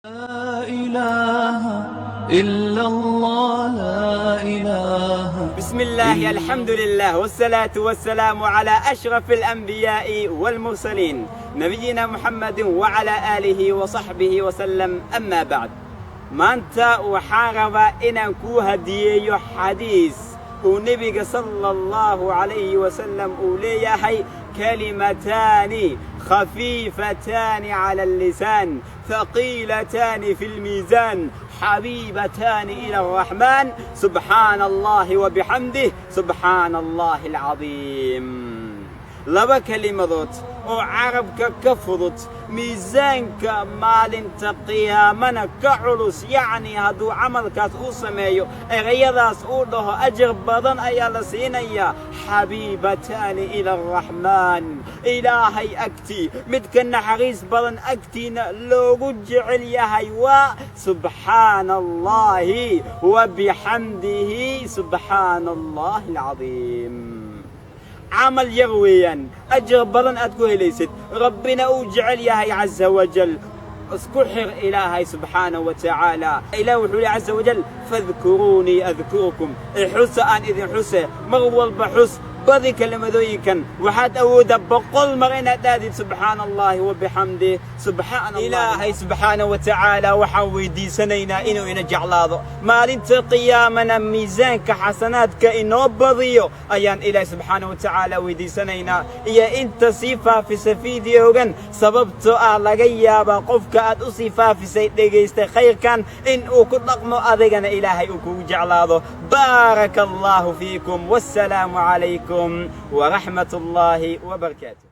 لا إله إلا الله، لا إله. بسم الله، الحمد لله، والصلاة والسلام على أشرف الأنبياء والمرسلين، نبينا محمد وعلى آله وصحبه وسلم. أما بعد، maanta waxaan rabaa inaan kuu hadiyeeyo xadiis uu nebiga sala Allahu calayhi wasalam uu leeyahay: كلمتان خفيفتان على اللسان، ثقيلتان في الميزان، حبيبتان إلى الرحمن، سبحان الله وبحمده، سبحان الله العظيم. Laba kelimadood oo carabka ka fudud, miisaanka maalinta qiyaamana ka culus, yacnii hadduu camalkaas uu sameeyo, erayadaas uu dhaho, ajar badan ayaa la siinayaa. حبيبتان إلى الرحمن, Ilaahay agtii, midka naxariis badan agtiina loogu jecel yahay, waa subxaana Allahi وبحمده، سبحان الله العظيم. Camal yar weeyaan, ajar badan aad ku helaysid, Rabbina uu jecel yahay caza wajal. Isku xir Ilaahay subxaanahu wa tacaala. Ilaah wuxuu leey caza wajal: فاذكروني أذكركم. Ixusa, aan idin xuse. Mar walba xus, badi kelimadooyinkan. Waxaad awooddaa 100 mar inaad aadid subxaana Allahi وبحمده subxaana. Ilaahay subxaanahu wa tacaala waxaan weydiisanaynaa inuu ina jeclaado, maalinta qiyaamana miisaanka xasanaadka inoo badiyo ayaan Ilaahay subxaanahu wa tacaala weydiisanaynaa, iyo inta sii faafisa fiidiyogan, sababtoo ah laga yaabaa qofka aad u sii faafisay, dhegaystay khayrkan, in uu ku dhaqmo, adigana Ilaahay uu kugu jeclaado. بارك الله فيكم، والسلام عليكم ورحمة الله وبركاته.